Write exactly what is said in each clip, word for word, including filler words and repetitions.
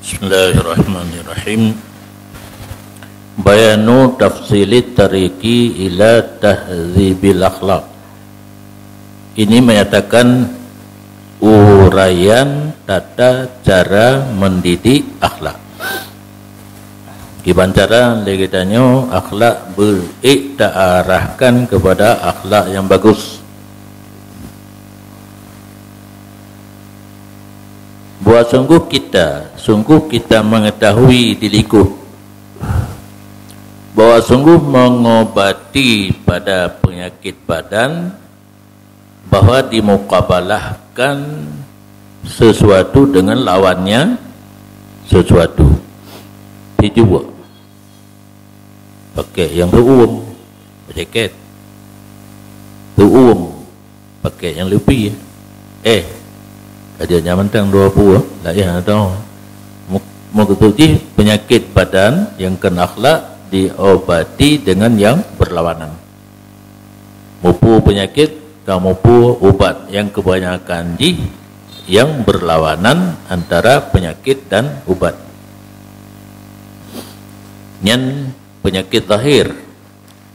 Bismillahirrahmanirrahim. Bayanu tafsilit tariki ila tahzibil akhlak. Ini menyatakan uraian tata cara mendidik akhlak. Kiban cara lé geutanyoe akhlak beuék ta arahkan kepada akhlak yang bagus. Bahwa sungguh kita, sungguh kita mengetahui diliku bahwa sungguh mengobati pada penyakit badan bahwa dimukabalahkan sesuatu dengan lawannya sesuatu. Tijuwa. Pakai yang seuuem, jaket. Seuuem, pakai yang leupie. Eh, ka jeuet nyan mantong dua pue, laén atau mu-, meukeusut jih penyakit badan yang kena akhlak diobati dengan yang berlawanan. Mupu penyakit, ka mupu ubat yang kebanyakan jih yang berlawanan antara penyakit dan ubat. Nyan penyakit zahir.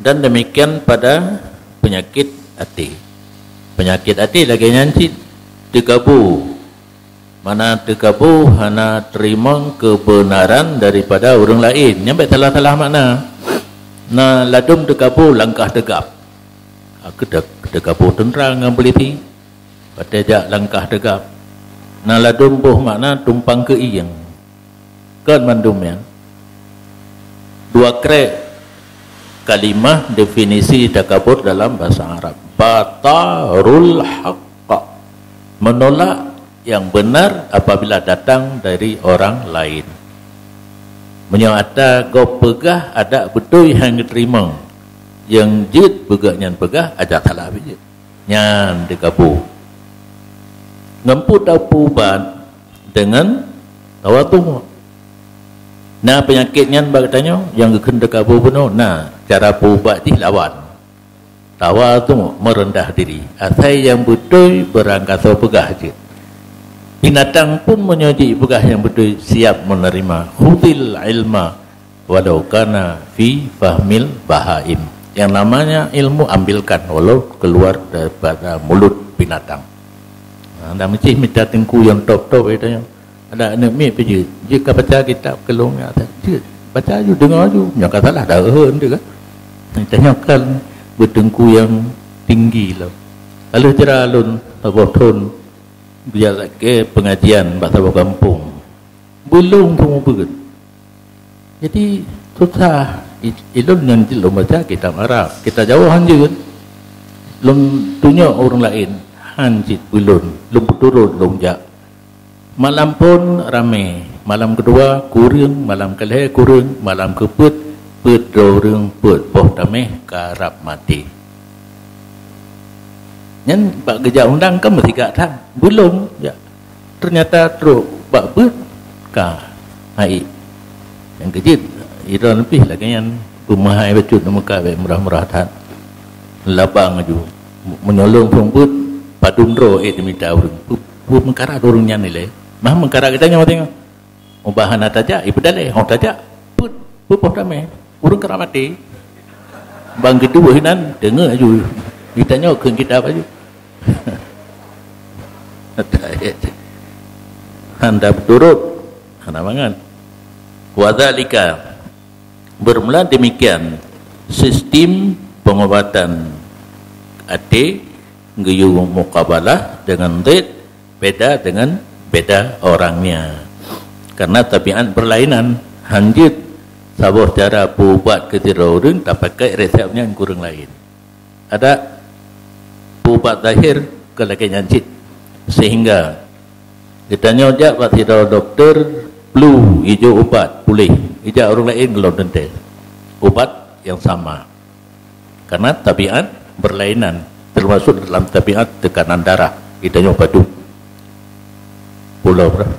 Dan demikian pada penyakit até. Penyakit até lagée nyan cit teukabu. Mana teukabu hana teurimong keubeunaran daripada ureuëng laén. Nyan bék salah-salah makna. Na ladum teukabu langkah teugab. Aku teukabu teuntra ngon polisi. Watée jak langkah teugab. Na ladum boh makna tumpang keuieng. Kon mandum nyan. Dua krek kalimah definisi takabur dalam bahasa Arab. Batarul haqq. Menolak yang benar apabila datang dari orang lain. Meunyoe ata gob peugah adak beutôi han geuteurimong, nyang jeuet peugah nyan peugah adak salah bit. Nyan teukabu. Ngon peue tapeuubat? Dengan tawadhu. Na peunyakét nyan bak geutanyoe nyang geukheun teukabu bunoe? Na, cara peuubat jih lawan. Tawadhu, meureundah diri. Asai nyang beutôi beurangkasoe peugah jeuet. Binatang pun meunyoe jipeugah nyang beutôi siap meuneurima. Khudhil ilma walau kana fi fahmil bahaim. Yang namanya ilmu ambilkan walau keluar daripada mulut binatang. Ha, dah meucih mita teungku nyang top-top, eh, tanya. Ada aneuk miet peujeuet, jeuet ka baca kitab keu lôn nyan. Jeuet, baca aju, deungoe aju. Nyang ka salah dah, eh, ente kan. Tanyoe kan beuteungku nyang tinggi lom. Lalu cara lôn saboh thon geujak lakée pengajian bak saboh gampông. Beulông peuet. Jadi, susah. I-, ilôn nyan jeuet lôn baca kitab Arab. Kitab Jawa han jeuet. Lôn tunyok ureuëng laén, han cit beulôn. Lôn peuturot lôn jak. Malam phon ramé. Malam keudua kureueng, malam keulhée kureueng, malam keupeuet, peuet droe ureuëng, peuet boh tameh karab maté. Nyan bak geujak undang kan meusigak that. Beulông, ya. Teunyata trok bak beuet ka hai. Nyang keujeuet, droeneuh pih lagée nyan, peumeuhai bacut neumeukat bék murah-murah that. Labang aju. Meunyoe lôn phon beuet, padum droe ék teumita ureuëng. Peu-, peu meukarat ureuëng nyan ilée. Mah meukarat geutanyoe tengok. Ubak hana tajak, ipeudalée. Ho tajak, peuet, peuet boh tameh. Ureuëng keurak maté. Bang geuduek hinan, deungoe aju. Geutanyoe kheun kitab aju. Hana beutôh, hana mangat. Wa dzalika, bermula demikian sistem pengobatan até geuyue mukabalah dengan zid beda dengan beda orangnya. Karena tabiat berlainan, hanjeuet saboh cara peuubat keu sidroe ureuëng tapakai resep nyan keu ureuëng laén. Ada peuubat zahir keu lagée nyan cit. Sehingga geutanyoe jak bak sidroe dokto, flu, ijok ubat, puléh. Ijak ureuëng laén geulom teuntée. Ubat yang sama. Karena tabiat berlainan, termasuk dalam tabiat tekanan darah. Geutanyoe padum? Pulo berapa?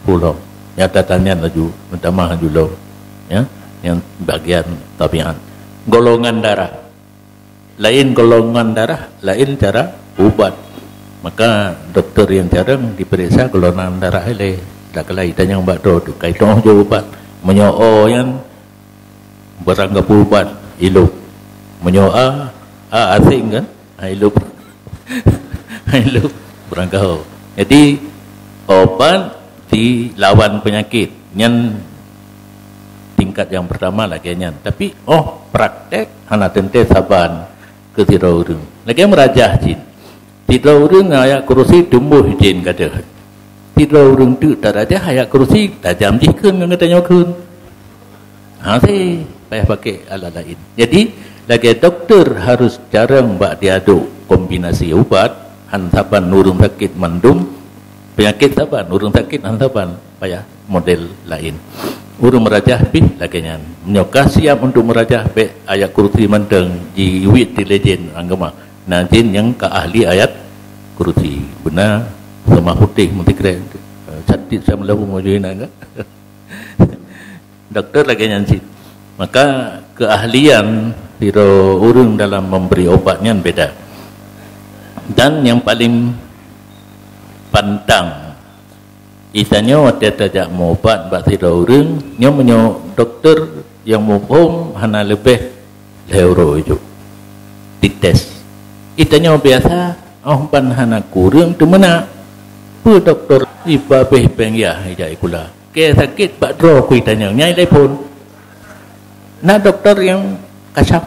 Pulo. Nyata tanyan laju, meutamah laju lom. Ya, yang bagian tabiat. Golongan darah. Lain golongan darah, lain cara ubat. Maka doktor yang jarang diperiksa golongan darah ilée. Takalai tanyong bak droe tu, kai toh jo ubat. Meunyoe o nyan, barang gapu ubat, ilop. Meunyoe a, a asing kan? Ha, ilop. Ha, ilop. Barang gaho. Jadi, obat dilawan penyakit. Nyan tingkat yang pertama lagèe nyan. Tapi, oh, praktek hana teuntèe saban keu sidroe ureueng. Lagèe meurajah jin. Sidroe ureueng ngon ayat kursi tumboh jén ka deuh. Sidroe ureueng teuk tarajah ayat kursi, tajam jih kheun ngon geutanyoe kheun. Hase payah pakai alat laén. Jadi, lagèe dokto harus jarang bak diaduk kombinasi ubat, han saban ureueng sakét mandum, penyakit saban, ureueng sakét han saban, payah model laén. Ureueng meurajah pih lagèe nyan. Meunyoe ka siap untuk meurajah, bèk ayat kursi mantong jiwit di lé jén agama. Na jén nyang ka ahli ayat kursi. Beuna seumah putéh meusikrek. Cantik sama lahu mujina kan? Dokto lagèe nyan cit. Maka keahlian sidroe ureueng dalam memberi obat nyan beda. Dan nyang paling pantang, geutanyoe watèe tajak meuubat bak sidroe ureueng, nyoe meunyoe dokto nyang muphom hana leubeh lhèe uroe jok dites. Geutanyoe biasa, oh ban hana kureueng teumeunak. Peue dokto iba beh péng yah ijak ikula. Keu sakét bak droe kui tanyong nyang telepon. Na dokto nyang kasaf.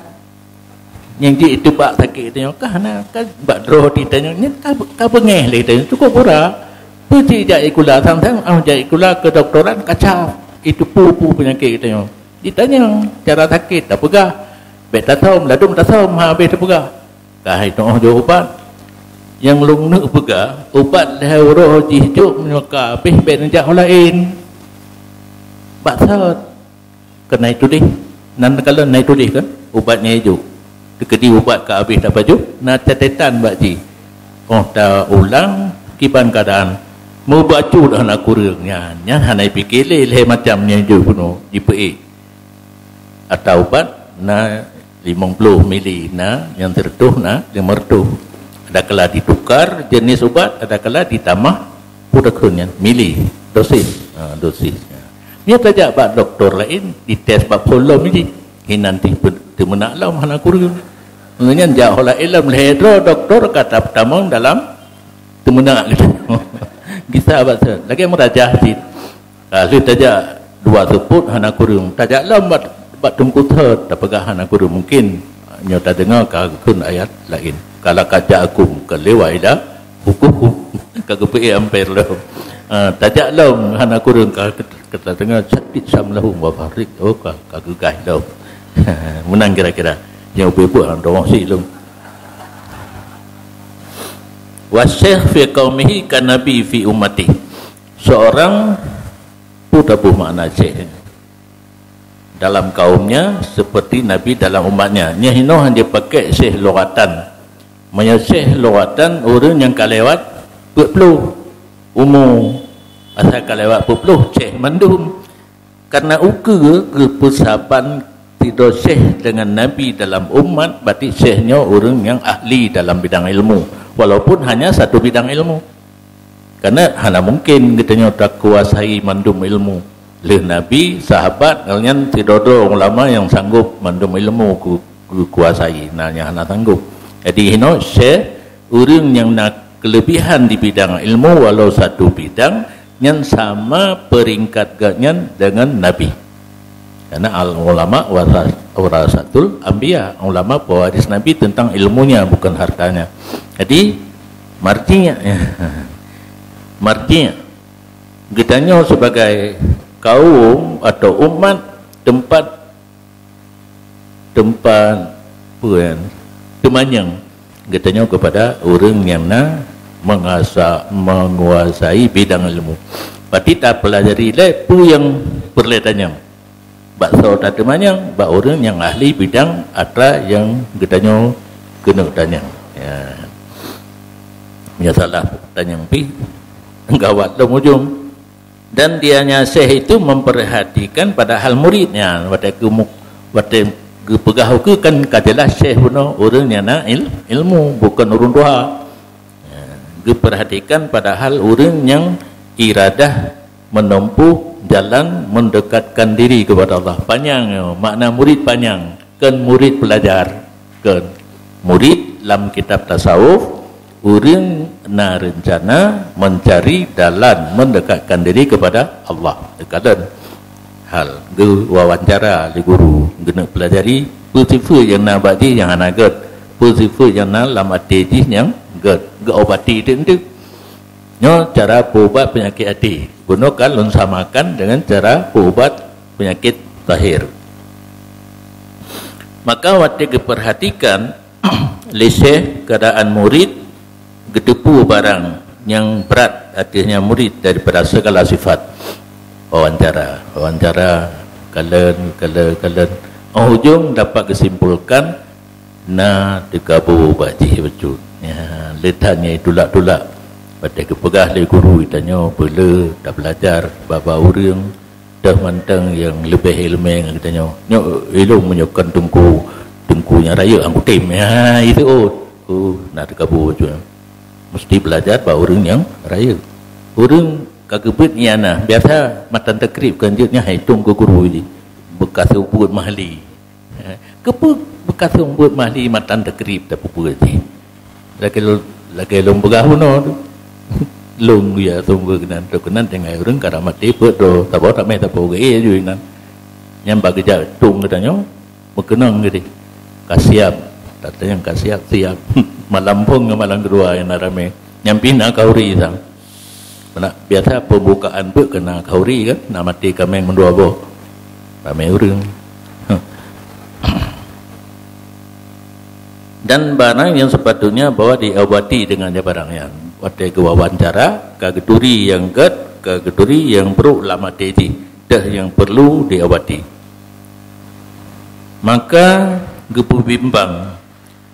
Nyang jiteupeue sakét tanyong ka hana, ka bak droe titanyong nyan ka, ka beungèh lé tanyong cukup pura. Peue cit jak ikula sang-sang, ah, jak ikula keu doktoran kasaf. Itu peue-peue peunyakét tanyong. Ditanyong cara sakét tapeugah. Bèk tasöm, ladôm tasöm ha habéh tapeugah. Ka hai toh jok ubat. Nyang lôn neuk peugah, ubat lhèe uroe jih jok meunyoe ka habéh bèk neujak ho laén. Bak sot. Keu na ituléh. Nan kalon na ituléh kan? Ubat nyang ijok. Teukeudi ubat ka habéh tapajoh, na catetan bak jih. Oh taulang kiban keuadaan. Meubacut hana kureueng nyan. Nyan hana jipike lé lhèe macam nyang ijok bunoe jipeuék. Ata ubat na limong ploh mili na, nyang sireutoh na limong reutôh. Adakala ditukar jenis ubat, adakala ditamah pue takheun nyan, mili, dosis. Ha, dosis. Nyoe tajak bak dokto laén, dites bak phôn lom jih. Hinan ti-, teumeunak lom hana kureueng. Nyan jak ho laén lom lhèe droe dokto ka ta-, tamong dalam teumeunak gitu. Gisa bak sot. Lagèe meurajah cit. Ah, lheueh tajak dua seupôt hana kureueng. Tajak lom bak, bak teungku thot, tapeugah hana kureueng. Mungkin nyoe tadeungoe ka geukheun ayat laén. Qala qad ja'akum, ka lewat ila hukum. Ka geupeuék amper lom. Ah, tajak lom hana kureueng ka, ka tadeungoe syadid sam'ahum wa farriq. Oh, ka, ka geugaih lom. Meunan kira-kira. Nyoe ubé buet hana dong si lom. Wa syekh fi qaumihi kan nabi fi ummati. Seorang, peue taboh makna syekh? Dalam kaumnya seperti Nabi dalam umatnya. Nyoe hinoe hana jipakék syekh lughatan. Meunyoe syekh lughatan, ureueng nyang ka lewat peuet ploh umu. Asai ka lewat peuet ploh, syekh mandum. Karena ukeue geupeusaban sidroe syekh deungon Nabi dalam umat, berarti syekh nyoe ureueng nyang ahli dalam bidang ilmu, walaupun hanya satu bidang ilmu. Karena hana mungkin geutanyoe takuasai mandum ilmu. Lheueh Nabi, sahabat, ngon nyan sidroe-droe ulama nyang sanggob mandum ilmu ku-, geukuasai, na nyang hana sanggob. Jadi, hinoe syekh, ureueng nyang na kelebihan di bidang ilmu, walau satu bidang, nyan sama peringkat geuh nyan deungon Nabi. Karena al-ulama warah-, warasatul anbiya, ulama pewaris Nabi tentang ilmunya, bukan hartanya. Jadi, marji, marji, geutanyoe sebagai kaum atau umat, tempat, tempat, peue nyan, teumanyong geutanyoe kepada ureueng nyang na mengasa-, menguasai bidang ilmu. Berarti tapelajari lé peue nyang peureulèe tanyong. Bak soe tateumanyong, bak ureueng nyang ahli bidang atra nyang geutanyoe keuneuk tanyong. Ya. Meunyoe salah tanyong pih, gawat lom ujong. Dan dianya syekh itu memperhatikan pada hal muridnya. Watèe geumu-, watèe geupeugah ukeue kan ka jeulaih syekh bunoe ureueng nyang na il-, ilmu, bukan ureueng tuha. Ya, geuperhatikan padahal ureueng nyang iradah menempuh jalan mendekatkan diri kepada Allah. Panyang nyoe, makna murid panyang, kon murid pelajar. Kon. Murid lam kitab tasawuf, ureuëng na rencana mencari dalan mendekatkan diri kepada Allah. Teukalon hal geuwawancara lé guru, geuneuk pelajari peue sifeuet nyang na bak jih nyang hana gét, peue sifeuet nyang na lam até jih nyang gét, geuobati teuk-teuk. Nyoe cara peuubat peunyakét até. Bunoe ka lôn samakan dengan cara peuubat peunyakét zahir. Maka watée geupeurhatikan lé syekh keadaan murid, geuteupeue barang nyang brat ateueh nyan murid daripada segala sifat. Wawancara, wawancara, kalon, kalon, kalon. Óh ujong dapat geusimpulkan na teukabô bak jih bacut. Ya, le that nyang itulak-tulak. Watée geupeugah lé guru, tanyoe beule tabeulajar bak-bak ureuëng, teuh mantong nyang leubeh iéleumé ngon geutanyoe. Nyoe ilôn meunyoe kon teungku, teungku nyang rayeuk anggutém. Ya, itu oh. Oh, na teukabô bacut. Mesti beulajar bak ureuëng nyang rayeuk. Ureuëng ka geubeuet ianah, biasa matan takrib kan jeuet nyan hai tueng keu guru jih. Beukaseumeubeuet mahli. Ha, keupeue beukaseumeubeuet mahli matan takrib tapeubuet jih? Lagée lôn, lagée lôn peugah bunoe tu. Lôn ya sunggoh keunan, tu keunan tinggai ureuëng ka ramaté peuet droe, saboh tak meh saboh geuék ju inan. Nyang bak geujak tueng geutanyoe, meukeunong geude. Ka siab, tatanyong ka siab, siab. Malam phôn ngon malam keudua nyang na ramé. Nyang pih na khauri sang. Meunan biasa pembukaan beuet keu na khauri kan, na maté kaméng meudua boh. Ramé ureuëng. Dan barang yang sepatutnya bahwa diobati dengan barang nyan. Watée geuwawancara, ka geuturi nyang gét, ka geuturi nyang brok lam até jih, teuh nyang perlu diobati. Maka geupeubimbang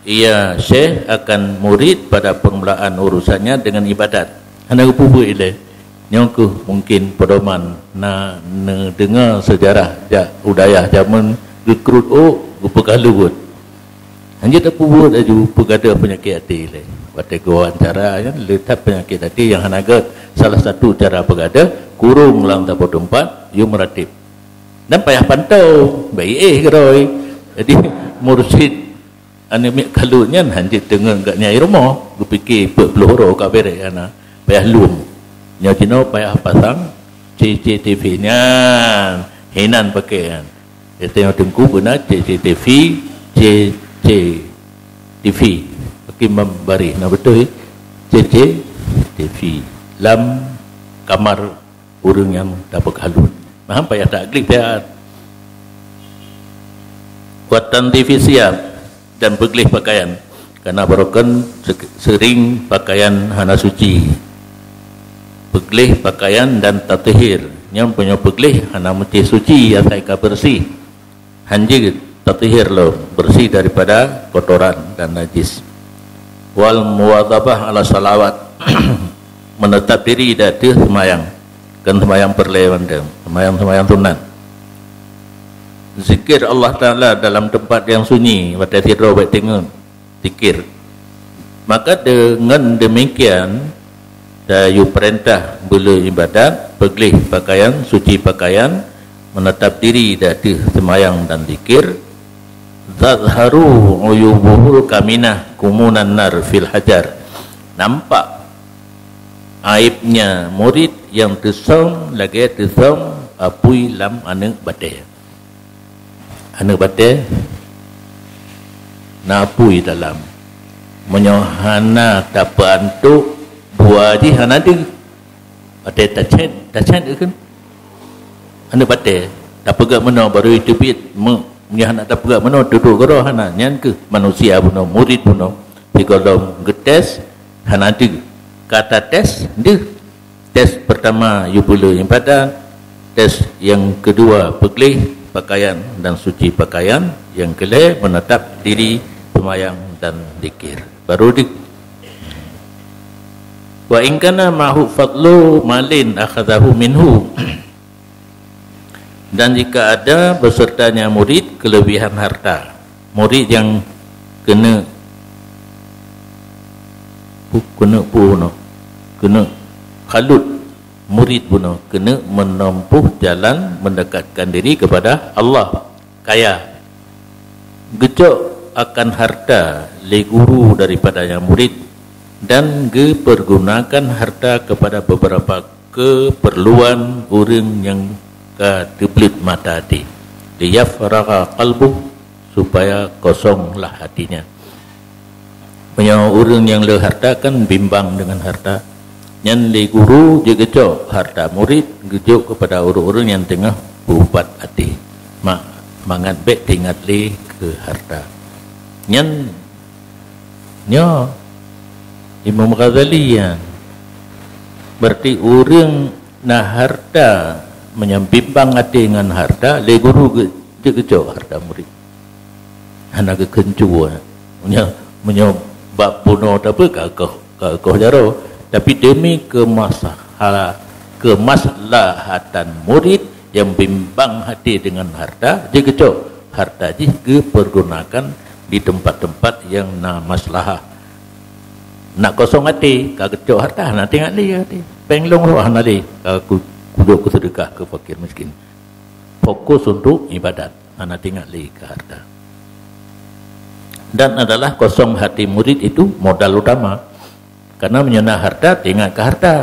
ia syekh akan murid pada permulaan urusannya dengan ibadat. Hana geupeubuet ilée. Nyoe kheueh mungkin pedoman na neudeungoe seujarah jak u dayah jameun geukruet ôk, geupeukaluet. Hanjeuet tapeubuet laju peugadôh peunyakét até ilée. Watée geuwawancara nyan le that peunyakét até nyang hana gét. Salah satu cara peugadôh, kurong lam saboh teumpat, yue meuratéb. Dan payah pantau, baik éh keudroe. Jadi mursyid aneuk miet kalut nyan hanjeuet teungeut gobnyan i rumoh, geupike peuet ploh uroe ka bereh hana, payah lom. Nyoe jinoe payah pasang C C T V nyan, hinan pakai nyan. Gata nyang teungku beuna C C T V, C C T V. Pakai membaris, na beutôi? C C T V. Lam kamar ureuëng nyang tapeukalut. Nah, payah taklif siat. Wa tanzifi siyab, dan peugleh pakaian. Karena barokon se-, sering pakaian hana suci. Peugleh pakaian dan tathir. Nyang punya peugleh hana meusti suci, asai ka bersih. Hanjeuet tathir lom, bersih daripada kotoran dan najis. Wal muwadzabah ala salawat, menetap diri di ateueh seumayang, kon seumayang peureulée mantong, seumayang-seumayang sunat. Zikir Allah Taala dalam tempat yang sunyi, watée sidroe bék teungeut. Zikir. Maka deungon demikian, tayue peurintah beuleu ibadat, peugleh pakaian, suci pakaian, menetap diri di ateueh seumayang dan zikir. Tazharu uyubuhul kaminah kumunan nar fil hajar. Nampak aibnya murid yang teusöm lagée teusöm apui lam aneuëk batée. Aneuëk batée na apui dalam. Meunyoe hana tapeuantok, bua jih hana deuh. Watée tacét, tacét kheun. Aneuëk batée, tapeugah meunoe baru teubiet, me-, meunyoe hana tapeugah meunoe, teuduek keudroe hana. Nyan kheueh manusia bunoe, murit bunoe. Sigohlom geutés, hana deuh. Ka tatés, deuh. Tes pertama, yue peuleueh ibadat. Tes yang kedua, peugleh pakaian dan suci pakaian. Yang keulhée, menetap diri, seumayang dan zikir. Baru di-, wa in kana ma'ahu fadlu malin akhadzahu minhu. Dan jika ada besertanya murid kelebihan harta, murid nyang keuneuk pu-, keuneuk pu-, no, keuneuk kalut, murid bunoe keuneuk menempuh jalan mendekatkan diri kepada Allah. Kaya, geucok akan harta lé guru daripada nyang murid dan geupergunakan harta kepada beberapa keperluan ureuëng nyang ka teubleuet mata até. Liyafragha qalbuh, supaya kosonglah hatinya. Meunyoe ureuëng nyang le harta kan bimbang dengan harta, nyan lé guru jeuet geucok harta murid geujok kepada ureuëng-ureuëng nyang teungoh beuubat até. Mak mangat bék teuingat lé keu harta. Nyan nyoe Imam Ghazali nyan. Berarti ureuëng na harta, meunyoe bimbang até ngon harta, lé guru ge-, jeuet geucok harta murid. Hana geukheun cue. Meunyoe, meunyoe bak bunoe tapi ka koh, ka koh jaroe. Tapi demi kemasahala-, kemaslahatan murid yang bimbang hati dengan harta, jeuet geucok harta jih geupergunakan di tempat-tempat yang na maslahah. Nak kosong até, ka geucok harta, hana teuingat lé até. Péng lôn rôh hana lé, ka ku-, kujok keu seudeukah keu fakir miskin. Fokus untuk ibadat, hana teuingat lé keu harta. Dan adalah kosong hati murid itu modal utama. Karena meunyoe na harta, teuingat keu harta.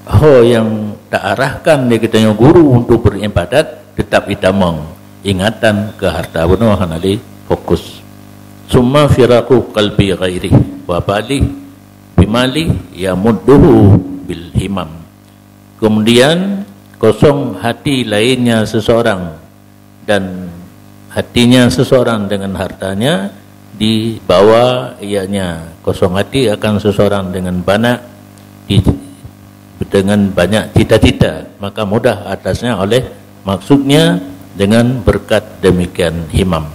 Ho nyang ta-arahkan lé geutanyoe guru untuk beribadat, tetap itamong ingatan keu harta bunoe hana lé fokus. Summa firaqu qalbi ghairi wa bali bimali yamudduhu bil himam. Kemudian kosong hati lainnya seseorang dan hatinya seseorang dengan hartanya dibawa ianya kosong hati akan seseorang dengan banyak di-, dengan banyak cita-cita, maka mudah atasnya oleh maksudnya dengan berkat demikian himam.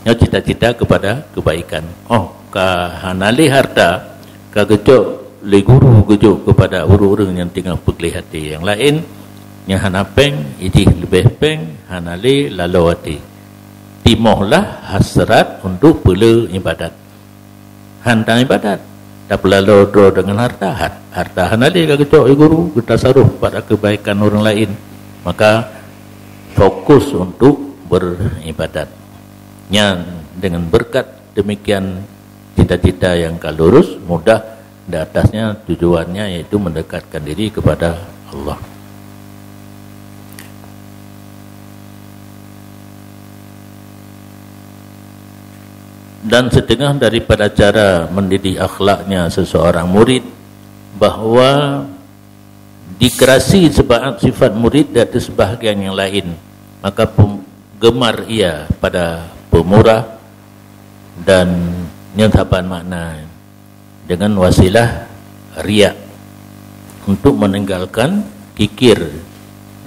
Nyoe cita-cita kepada kebaikan. Oh, ka hana lé harta, ka geucok lé guru geujok kepada ureuëng-ureuëng nyang teungoh peugleh até nyang laén, nyang hana péng, ijih leubeh péng, hana lé laloe até. Timohlah hasrat untuk peule ibadat. Hana ibadat, tapeulaloe droe deungon harta, hat-, harta hana lé ka geucok lé guru, geutasaruf bak kebaikan ureuëng laén. Maka fokus untuk beribadat. Nyan dengan berkat demikian cita-cita yang ka lurus, mudah di atasnya tujuannya, yaitu mendekatkan diri kepada Allah. Dan setengah daripada cara mendidik akhlaknya seseorang murid, bahwa dikerasi sebaat sifat murid di atas sebahagian yang lain, maka pem-, gemar ia pada pemurah dan nyan saban makna dengan wasilah riak untuk meninggalkan kikir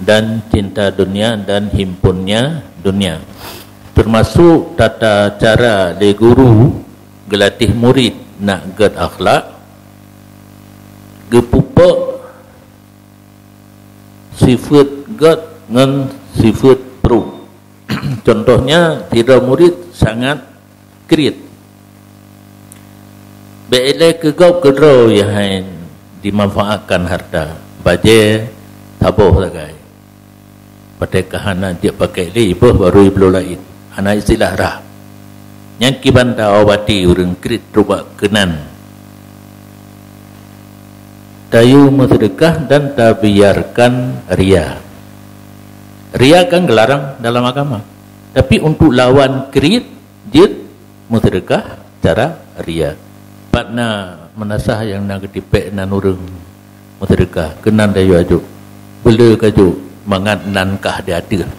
dan cinta dunia dan himpunnya dunia. Termasuk tata cara lé guru geulatih murid nak gét akhlak, geupupok sifeuet gét ngon sifeuet pruet. Contohnya, sidroe murid sangat kriet. Bék ilée keu gob keudroe nyang hai dimanfaatkan harta, bajée, saboh sagai. Watée ka hana jeuet pakai lé, iboh baru ibloe laén. Hana istilah rhah. Nyan kiban taobati ureuëng kriet trok bak keunan. Tayue meuseudeukah dan tabiarkan ria. Ria kan geularang dalam agama. Tapi untuk lawan kriet, jeuet meuseudeukah cara ria. Pat na meunasah nyang na geutipék nan ureuëng meuseudeukah, keunan tayue ajok. Beule kajok mangat nan kah di ateueh.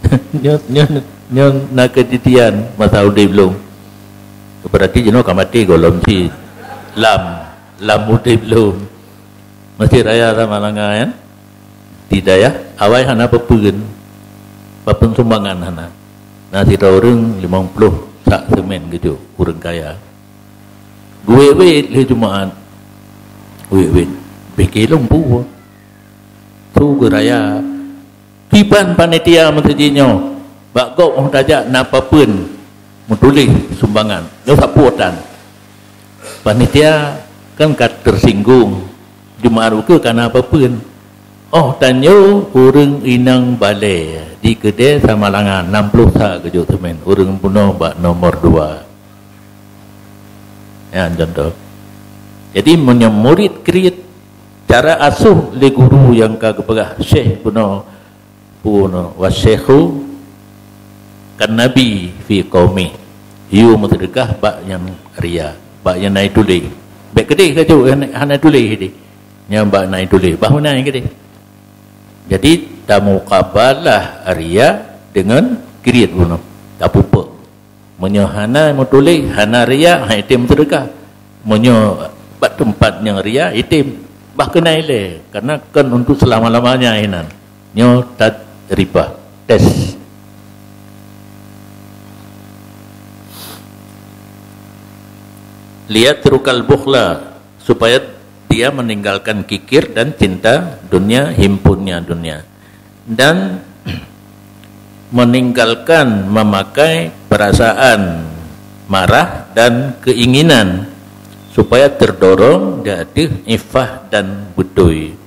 Nyoe, nyoe, nyoe na keujadian masa udeb lôn. Berarti jinoe ka maté gohlom cit. Lam, lam udeb lôn. Masjid Raya Samalanga, ya. Di dayah awai hana papeuen, papeuen sumbangan hana. Na sidroe ureuëng limong ploh sak semen geujok, ureuëng kaya. Geuwét-wét lé Jumaat. Wét-wét. Pike lôn peue. Su geuraya. Kiban panitia meuseujid nyoe, bak gob óh tajak na papeuen meutuléh sumbangan. Nyoe sapeue tan. Panitia kan ka tersinggung. Jumaat ukeue ka na peue-peue. Oh tanyoe ureuëng inong balée di keudée Samalanga, nam ploh sa geujok seumén, ureuëng bunoe bak nomor dua. Nyan contoh. Jadi meunyoe murit kriet cara asuh lé guru nyang ka geupeugah syekh bunoe, pun wasyekhu kan nabi fi qaumi. Yue meuseudeukah bak nyang ria, bak nyang na tuléh. Bék keudeh ka jok hana tuléh deh. Nyang bak na tuléh, bah meunan keudeh. Jadi tamukabalah ria dengan kriet bunoe. Tapupuk. Meunyoe hana meutuléh, hana ria, ha item seudeukah. Meunyoe bak teumpat nyang ria, item bah keunai lé, karena kon untuk selama-lamanya inan. Nyoe tajribah, tes. Lihat rukal bukhla, supaya dia meninggalkan kikir dan cinta dunia, himpunnya dunia, dan meninggalkan memakai perasaan marah dan keinginan, supaya terdorong di ateueh ifah dan beutôi.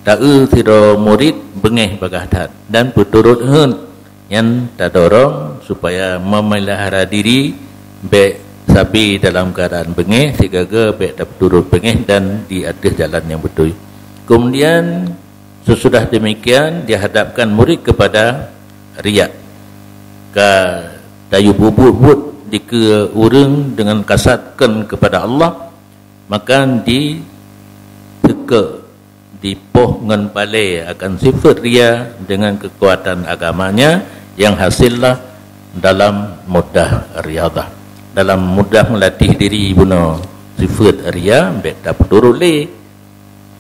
Taeu sidroe murit beungéh bagaih that dan peuturot heuet. Nyan tadorong supaya memelihara diri bék sabe dalam keadaan beungéh, sigaga bék tapeuturot beungéh dan di ateueh jalan nyang beutôi. Kemudian sesudah demikian dihadapkan murid kepada riya. Ka tayue bubuet-buet dikeue ureuëng dengan kasatkan kepada Allah, maka di teuka dipoh ngon balée akan sifat ria dengan kekuatan agamanya yang hasillah dalam mudah riadah. Dalam mudah melatih diri bunoe sifat ria bék tapeuturot lé.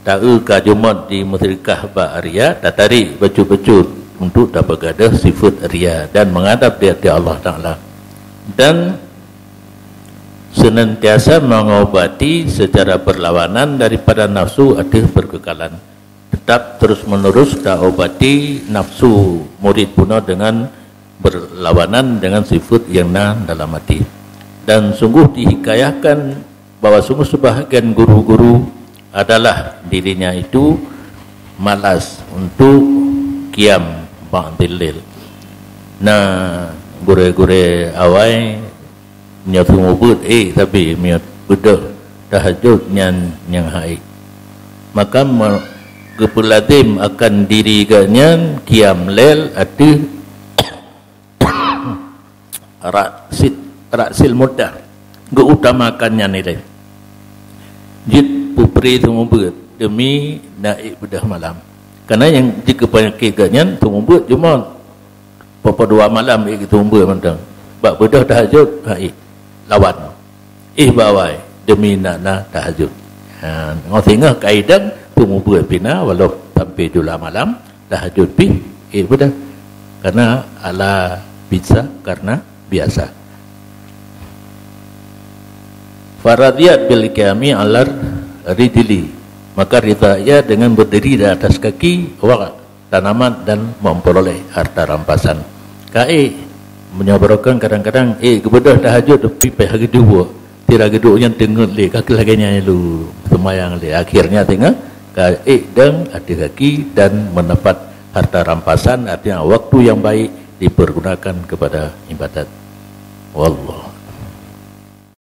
Taeu ka jumôt di musyrikah bak ria, tatarik bacut-bacut untuk tapeugadôh sifat ria dan menghadap di ateueh Allah Taala. Dan senantiasa mengobati secara berlawanan daripada nafsu ateueh perkekalan. Tetap terus-menerus taobati nafsu murid bunoe dengan berlawanan dengan sifat yang na dalam hati. Dan sungguh dihikayahkan bahwa sungguh sebahagian guru-guru adalah dirinya itu malas untuk qiyam ba'dil lail. Na gurée-gurée awai nyoe seumeubeuet ék sabe meunyoe beudôh tahajud nyan nyang hai. Maka me-, geupeulazem akan diri geuhnyan qiyam lail ateueh ra'sid, ra'sil muddah, geuutamakan nyan ilée. Jeuet peupré seumeubeuet demi na ék beudôh malam. Karena nyang jeuet keu peunyakét geuhnyan seumeubeuet jumôt. Poh-poh dua malam ék seumeubeuet mantong. Bak beudôh tahajud, ha ék lawan. Éh bak awai demi na, na tahajud. Ha, ngon singoh ka idang seumeubeuet pih na walau sampai jula malam tahajud pih ék beudôh. Karena ala bisa karena biasa. Faradiyat bil qiyami alar rijli, maka ridha ia dengan berdiri di atas kaki, wa tanamat dan memperoleh harta rampasan. Ka ék, meunyoe barokon kadang-kadang ék geubeudôh tahajud tapi pih geudeuh buet. Sira geuduek nyan teungeut lé, ka lagée nyan lu seumayang lé. Akhirnya tengah ka ék dong ateueh kaki dan mendapat harta rampasan, artinya waktu yang baik dipergunakan kepada ibadat. Wallahu